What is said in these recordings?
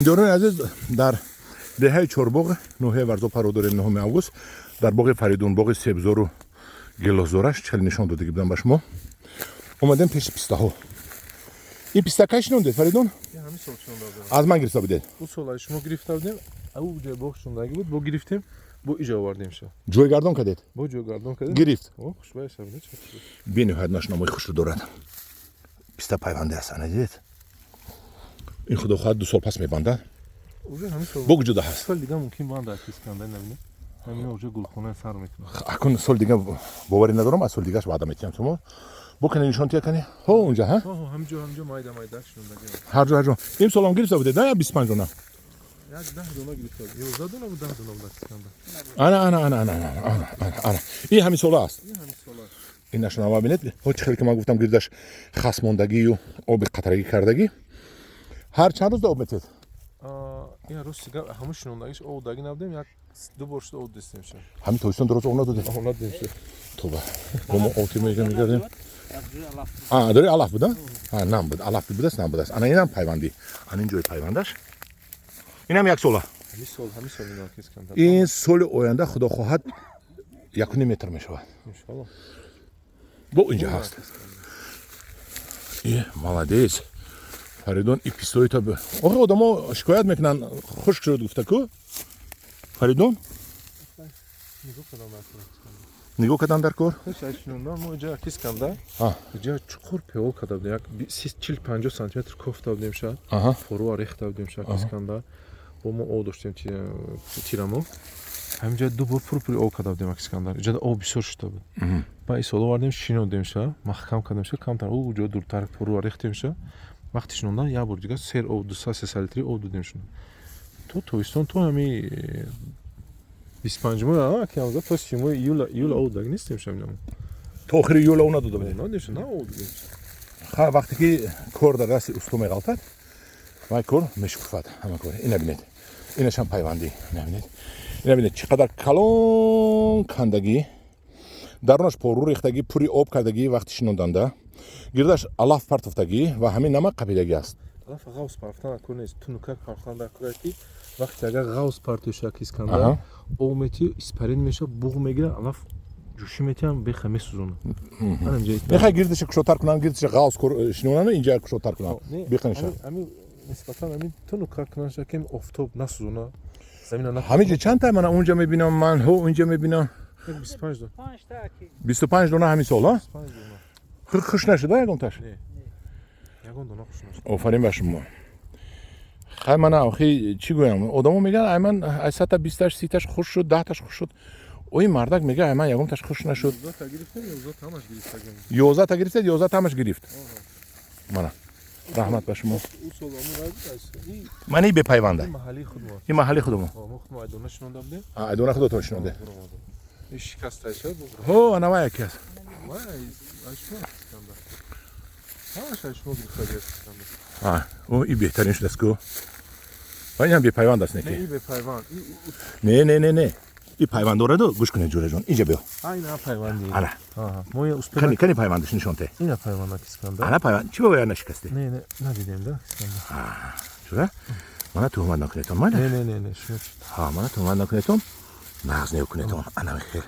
Ҳамдиёрони азиз, дар деҳаи Чорбоғ, ноҳияи Варзоб қарор дорем. 9 август дар боғи Фаридун, боғи себзору гелосзораш хеле нишон додагӣ будам ба шумо. Омадем пеши пистаҳо. Ин писта кай шинондед, Фаридун? Ҳамин сол шинонда. Аз ман гирифта будед? Ӯ сол шумо гирифта будем. Ӯ ҷои боғ шинондагӣ буд, бо гирифтем, бо иҷо овардем ша. Ҷойгардон кардед? Бо ҷойгардон кардем. Гирифт? Хушбай шаб. Бениҳоят нашномои хушрӯ дорад. Писта пайванде аст, ана дидед. Ин, худо хоҳад, 2 сол пас мебандад. Уже ҳамин сол. Бо куҷода ҳаст? Сол дига мумкин банда, Искандар, набинед. Ҳамин уже гулхона сар мекунад. Акун соли дига боварӣ надорам, аз соли дигаш ваъда метиҳам шумо. Бо кане нишон тия, кане. Ҳо, унҷа, ҳа? Ҳо, ҳаминҷо, ҳаминҷо майда майда шинондагӣ. Ҳар ҷо, ҳар ҷо. Ин солам гирифта будед, на 25 дона? Як 10 дона гирифта. 11 дона буд, 10 дона буд, Искандар. Ана, ана, ана, ана, ана, ана, ана, ана. Ин ҳамин сола аст. Ин ҳамин сола аст. Ин нашонава бинед. Ҳо, чӣ хеле ки ман гуфтам, гирдаш хасмондагию оби қатрагӣ кардагӣ. Ҳар чанд рӯзда об метиҳед? Ин рости гап, ҳамун шинондагиш об даги набудем, як ду бор шуда об дистем ша. Ҳамин тобистон дуроз об надодед? Об надодем ша. Тоба, бо мо об мегардем. А, дори алаф буда? А, нам буд, алаф будааст, нам будааст. Ана инам пайвандӣ. Ана ин ҷои пайвандаш. Инам як сола. Ҳамин сол, ҳамин сол ино, Искандар. Ин соли оянда, худо хоҳад, 1,5 метр мешавад. Иншалло. Бо инҷа ҳаст. Е, молодец. Фаридун, и пистоита. Охи одамо шикоят мекунанд, хушк шуд гуфта ку. Фаридун? Нигоҳ кардам дар кор, Искандар. Нигоҳ кардан дар кор? Пеш аз шинондан мо иҷа Искандар. А. Иҷа чуқур певол карда будем, як 40 50 сантиметр кофта будем ша. Поруа рехта будем ша, Искандар. Бо мо об доштем тирамо. Ҳаминҷа ду бор пур пури об карда будем, Искандар. Иҷа об бисёр шуда буд. Ба ин сол овардем, шинондем ша, маҳкам кардем ша, камтар ӯ ҷо дуртар поруа рехтем ша. Вақти шинондан як бор дига сер об, 200 300 литри об додем шуно. То тобистон, то ҳами 25-уми ки то 30-уми июла об даг нестем ша минамо. То охири июла об надода будед? Надодем ша, на об додем. Ха, вақте ки кор дар дасти усто меғалтад, вай кор мешукуфад, ҳама кор. Ина бинед, инашам пайвандӣ. Ина бинед, ина бинед, чӣ қадар калон кандагӣ, дарунаш пору рехтагӣ, пури об кардагӣ. Вақти шинонданда гирдаш алаф партофтагӣ ва ҳамин намак қапидагӣ аст. Алаф ғавс партофтан акор нест, тунукак партофтан дар кор, ки вақте агар ғавс партоша, Искандар, об мети, испарен меша, буғ мегира, алаф ҷӯшӣ метиҳам, беха месӯзонад. Мехоҳай гирдиша кушодтар кунанд, гирдиша ғавс шинонанд, инҷа кушодтар кунанд, беха неша. Ҳамин нисбатан ҳамин тунукак кунанд, ки офтоб насӯзонад замина. Ҳамин ҷо чанд та мана унҷа мебинам ман, ҳо, унҷа мебинам. 25 дона. 25 дона ҳамин сол, а? Хуш нашуда ягонташ? Ягон дона хуш нашуда. Офарин ба шумо. Хай, мана охи чӣ гӯям, одамо мегӯянд, ай ман ай садта 20-таш, 30-таш хуш шуд, 10-таш хуш шуд. Ои мардак мега, ай ман ягонташ хуш нашуд. 11-та гирифтед, 11-та ҳамаш гирифт. Мана, раҳмат ба шумо. Ман и бепайванда, ин маҳалли худамо. Айдона худатон шинонде. Ҳо, анава яке аст. О, и беҳтарин шудааст ку. Ва инам бепайванд аст, не ки? Не, не, не, не, и пайванд дораду. Гӯш кунед, ҷӯраҷон, инҷа биё. Ана кани, кани пайвандаш нишон те. Ана пайванд чӣ ба нашикасте? Ҷӯра, мана туҳмат накунетон, майла, мана туҳмат накунетон, нағз некунетон. Ана хел,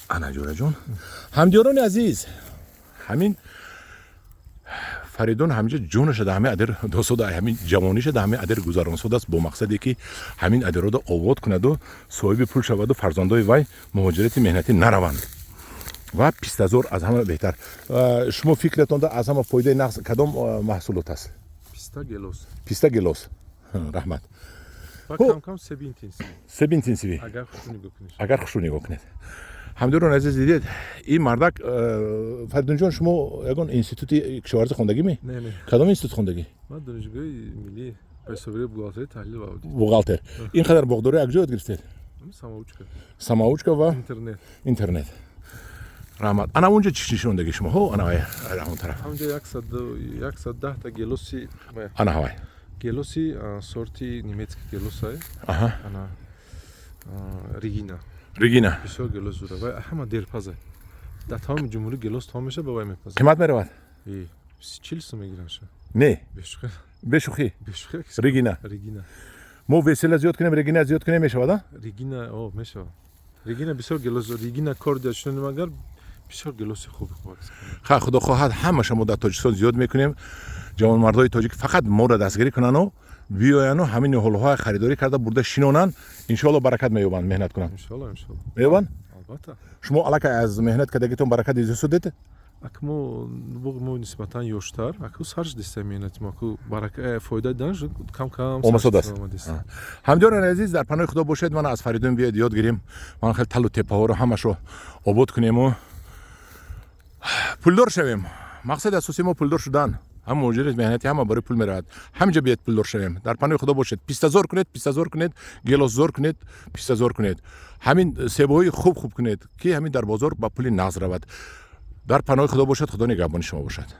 ана, ҷӯраҷон. Ҳамдиёрони азиз, ҳамин Фаридун ҳаминҷа ҷонаша да ҳамин адир досода, ҳамин ҷавониша да ҳамин адир гузаронсодааст, бо мақсаде ки ҳамин адирода обод кунаду соҳиби пул шаваду фарзандои вай муҳоҷирати меҳнатӣ нараванд. Ва пистазор аз ҳама беҳтар. Шумо фикратонда, аз ҳама фоидаи нағз кадом маҳсулот аст? Писта, гелос. Писта, гелос. Раҳмат. Кам-кам себи интенсивӣ. Себи интенсивӣ. Агар хушрӯ нигоҳ кунед. Агар хушрӯ нигоҳ кунед. Ҳамдиёрон азиз, дидед, ин мардак, Фаридунҷон, шумо ягон институти кишоварзӣ хондагӣ ме? Не, не. Кадом институт хондагӣ? Ман донишгоҳи миллӣ ба ҳисобгирии бухгалтерия, таҳлил ва аудит. Бухгалтер. Ин қадар боғдорӣ як ҷо ёд гирифтед? Самоучка. Самоучка ва интернет. Интернет. Раҳмат. Ана унҷа чӣ нишондагӣ шумо? Ҳо, ана он тараф. Ҳамҷа 110 та гелоси. Ана ҳавай. Гелоси сорти немецкий гелосай. Ана Регина. Регина. Бисёр гелос зура вай, ҳама дерпаза. Дар тамоми ҷумҳурӣ гелос тамом меша, ба вай мепаза. Қимат меравад? 40 сум мегиранд ша. Не. Бешухел. Бешӯхӣ? Бешӯхӣ. Регина? Регина. Мо Весела зиёд кунем, Регина зиёд кунем, мешавад, а? Регина, о, мешавад. Регина бисёр гелос, Регина Кордия шунем, агар бисёр гелоси хуб. Ха, худо хоҳад, ҳамаша мо дар Тоҷикистон зиёд мекунем. Ҷавонмардои тоҷик фақат моро дастгирӣ кунану биёяну ҳамин ниҳолҳоя харидорӣ карда бурда шинонанд, иншоалло, баракат меёбанд, меҳнат кунанд. Иншоалло, иншоалло. Меёбанд? Албатта. Шумо аллакай аз меҳнат кардагитон баракат дидисудед? Ак мо боғи мо нисбатан ёштар, аку сарж диста меҳнати мо, аку барака, фоида дидан кам кам. Омасод аст. Омадист. Ҳамдиёрани азиз, дар паноҳи Худо бошед. Мана аз Фаридун биёед, ёд гирем, ман хел талу теппаҳоро ҳамашо обод кунему пулдор шавем. Мақсади асосии мо пулдор шудан. Ҳама муҳоҷирати меҳнатӣ, ҳама барои пул меравад. Ҳаминҷа биёед, пулдор шавем. Дар паноҳи Худо бошед. Пистазор кунед, пистазор кунед, гелосзор кунед, пистазор кунед, ҳамин себҳои хуб хуб кунед, ки ҳамин дар бозор ба пули нағз равад. Дар паноҳи Худо бошад, Худо нигаҳбони шумо бошад.